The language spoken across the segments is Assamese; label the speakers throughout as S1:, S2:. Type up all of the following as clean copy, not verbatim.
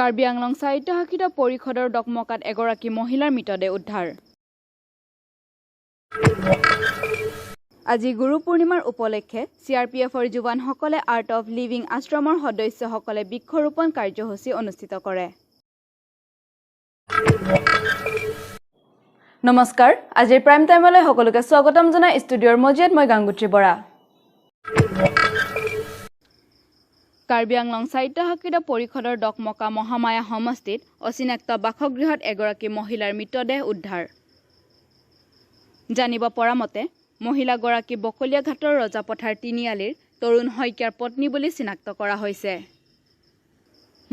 S1: কাৰ্বি আংলং স্বায়ত্তশাসিত পৰিষদৰ ডকমকাত এগৰাকী মহিলাৰ মৃতদেহ উদ্ধাৰ। আজি গুৰু পূৰ্ণিমাৰ উপলক্ষে চিআৰপিএফৰ জোৱানসকলে আৰ্ট অৱ লিভিং আশ্ৰমৰ সদস্যসকলে বৃক্ষৰোপণ কাৰ্যসূচী অনুষ্ঠিত কৰে। নমস্কাৰ, আজিৰ প্ৰাইম টাইমলৈ সকলোকে স্বাগতম জনাই ষ্টুডিঅ'ৰ মজিয়াত মই গাংগুত্ৰী বৰা। কাৰ্বি আংলং স্বায়ত্তশাসিত পৰিষদৰ ডকমকা মহামায়া সমষ্টিত অচিনাক্ত বাসগৃহত এগৰাকী মহিলাৰ মৃতদেহ উদ্ধাৰ। জানিব পৰা মতে মহিলাগৰাকী বকলীয়াঘাটৰ ৰজাপথাৰ তিনিআলিৰ তৰুণ শইকীয়াৰ পত্নী বুলি চিনাক্ত কৰা হৈছে।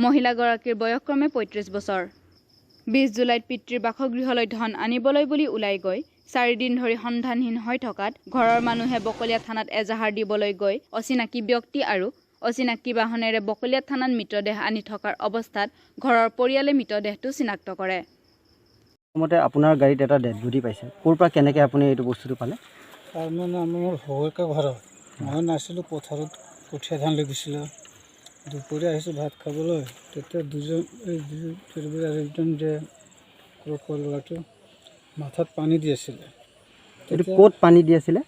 S1: মহিলাগৰাকীৰ বয়স ক্ৰমে 35 বছৰ। 20 জুলাইত পিতৃৰ বাসগৃহলৈ ধন আনিবলৈ বুলি ওলাই গৈ চাৰিদিন ধৰি সন্ধানহীন হৈ থকাত ঘৰৰ মানুহে বকলীয়া থানাত এজাহাৰ দিবলৈ গৈ অচিনাকি ব্যক্তি আৰু অচিনাকি বাহনেৰে বকলীয়া থানাত মৃতদেহ আনি থকাৰ অৱস্থাত ঘৰৰ পৰিয়ালে মৃতদেহটো চিনাক্ত কৰে।
S2: মতে আপোনাৰ গাড়ীত এটা ডেড বডি পাইছে, ক'ৰ পৰা কেনেকৈ আপুনি এইটো বস্তুটো পালে?
S3: তাৰমানে মোৰ শহুৰেকৰ ঘৰত মই নাছিলোঁ, পথাৰত কঠীয়া ধান লৈ গৈছিলোঁ। দুপৰীয়া আহিছোঁ ভাত খাবলৈ, তেতিয়া দুজন এই দুজন যে ল'ৰাটো মাথাত পানী দি আছিলে।
S2: এইটো ক'ত পানী দি আছিলে?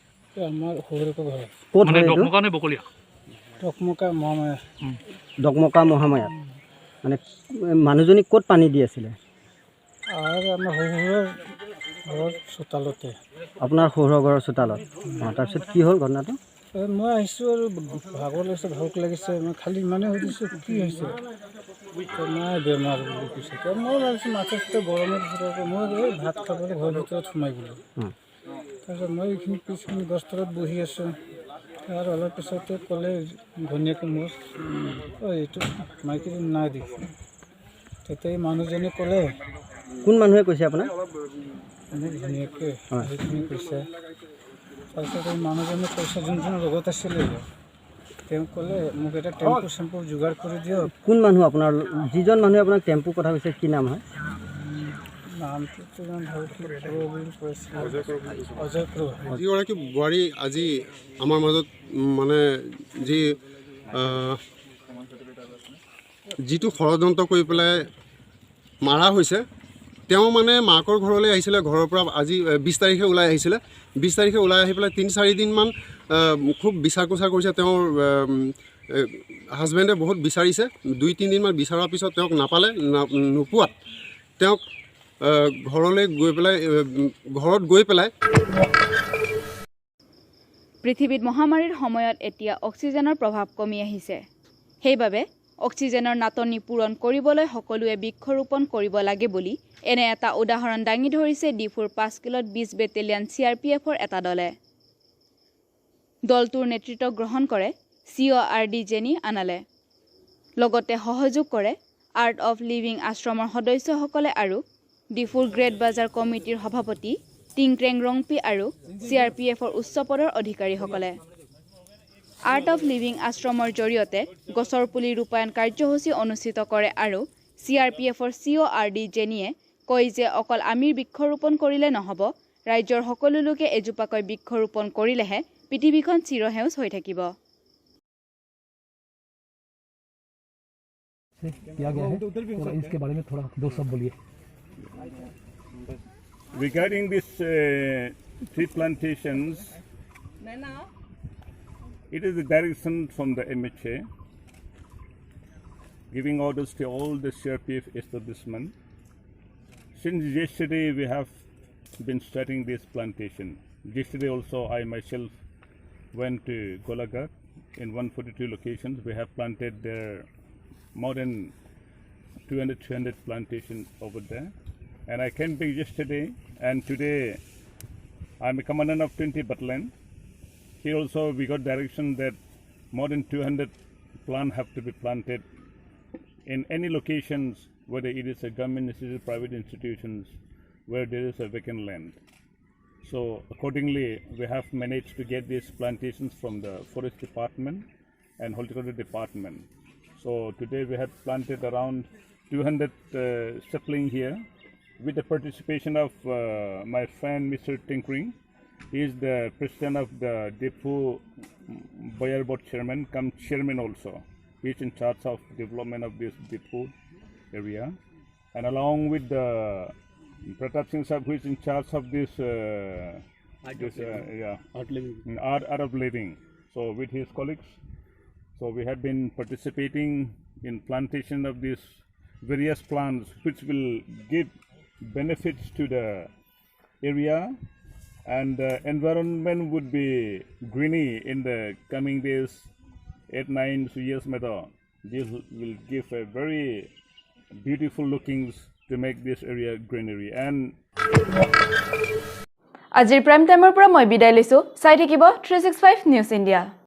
S3: আমাৰ শহুৰেকৰ ঘৰত।
S2: ক'ত?
S4: ডকমকা নে বকলীয়া?
S3: ডকমকা মহামায়া।
S2: ডকমকা মহামায়াত। মানে মানুহজনী ক'ত পানী দি আছিলে?
S3: আৰু আমাৰ শহুৰৰ ঘৰৰ চোতালতে।
S2: আপোনাৰ শহুৰৰ ঘৰৰ চোতালত। অঁ, তাৰপিছত কি হ'ল ঘটনাটো?
S3: মই আহিছোঁ আৰু ভাগৰ লাগিছে, ভোক লাগিছে, মই খালি ইমানেই সুধিছোঁ কি হৈছে, নাই বেমাৰ বুলি কৈছে। মই ভাবিছোঁ মাথা চাথা গৰমত, মই এই ভাত খাবলৈ ঘৰৰ ভিতৰত সোমাই গ'লোঁ। তাৰপিছত মই এইখিনি পিছখিনি গছ তলত বহি আছোঁ। তাৰ অলপ পিছতে ক'লে ঘৈণীয়েকে মোৰ, অ' এইটো মাইকীটো নাই দেখোন। তেতিয়া এই মানুহজনে ক'লে।
S2: কোন মানুহে কৈছে আপোনাক?
S3: মোৰ ঘৈণীয়েকে সেইখিনি কৈছে। তাৰপিছত এই মানুহজনে কৈছে, যোনজনৰ লগত আছিলে তেওঁ ক'লে মোক এটা টেম্পু চেম্পু যোগাৰ কৰি দিয়ক।
S2: কোন মানুহ আপোনাৰ, যিজন মানুহে আপোনাক টেম্পুৰ কথা কৈছে, কি নাম হয়?
S3: নামটোতো ইমান ভালকৈ বুলি কৈছিলে, অজয় প্ৰভু।
S5: যিগৰাকী বোৱাৰী আজি আমাৰ মাজত মানে যিটো ষড়যন্ত্ৰ কৰি পেলাই মাৰা হৈছে, তেওঁ মানে মাকৰ ঘৰলৈ আহিছিলে। ঘৰৰ পৰা আজি 20 তাৰিখে ওলাই আহিছিলে। 20 তাৰিখে ওলাই আহি পেলাই 3-4 দিনমান খুব বিচাৰ কোচাৰ কৰিছে। তেওঁৰ হাজবেণ্ডে বহুত বিচাৰিছে। 2-3 দিনমান বিচৰাৰ পিছত তেওঁক নাপালে। নোপোৱাত তেওঁক ঘৰলৈ গৈ পেলাই ঘৰত গৈ পেলাই।
S1: পৃথিৱীত মহামাৰীৰ সময়ত এতিয়া অক্সিজেনৰ প্ৰভাৱ কমি আহিছে। সেইবাবে অক্সিজেনৰ নাটনি পূৰণ কৰিবলৈ সকলোৱে বৃক্ষৰোপণ কৰিব লাগে বুলি এনে এটা উদাহৰণ দাঙি ধৰিছে ডিফুৰ 5 কিলোত 20 বেটেলিয়ন চিআৰপিএফৰ এটা দলে। দলটোৰ নেতৃত্ব গ্ৰহণ কৰে CORD Jenny আনালে, লগতে সহযোগ কৰে আৰ্ট অৱ লিভিং আশ্ৰমৰ সদস্যসকলে আৰু ডিফুৰ গ্ৰেট বাজাৰ কমিটিৰ সভাপতি টিংক্ৰেং ৰংপি আৰু চিআৰপিএফৰ উচ্চ পদৰ অধিকাৰীসকলে। আৰ্ট অৱ লিভিং আশ্ৰমৰ জৰিয়তে গছৰ পুলি ৰূপায়ণ কাৰ্যসূচী অনুষ্ঠিত কৰে আৰু চিআৰপিএফৰ CORD জেনিয়ে কয় যে অকল আমি বৃক্ষৰোপণ কৰিলে নহ'ব, ৰাজ্যৰ সকলো লোকে এজোপাকৈ বৃক্ষৰোপণ কৰিলেহে পৃথিৱীখন চিৰসেউজ হৈ থাকিব।
S6: Regarding this tree plantations, it is the direction from the MHA giving orders to all the CRPF establishment. Since yesterday we have been starting this plantation. Yesterday also I myself went to Golaghat in 142 locations. We have planted there more than 200-300 plantations over there. And I came back yesterday, and today I'm a commandant of 20 battalion. Here also we got direction that more than 200 plants have to be planted in any locations, whether it is a government institution, private institutions, where there is a vacant land. So accordingly, we have managed to get these plantations from the forest department and horticulture department. So today we have planted around 200 sapling here, with the participation of my friend Mr. Tinkering. He is the president of the Diphu Boyer Board chairman, come chairman also. He is in charge of development of this Diphu area. And along with the Pratap Singh Sahib, who is in charge of this yeah, art of living. So with his colleagues, so we have been participating in plantation of these various plants, which will give benefits to the area, and the environment would be greeny in the coming days, 8, 9 years matter. This will give a very beautiful lookings to make this area greenery and
S1: আজিৰ প্ৰাইম টাইমৰ পৰা মই বিদায় লৈছোঁ। চাই থাকিব 365 নিউজ ইণ্ডিয়া।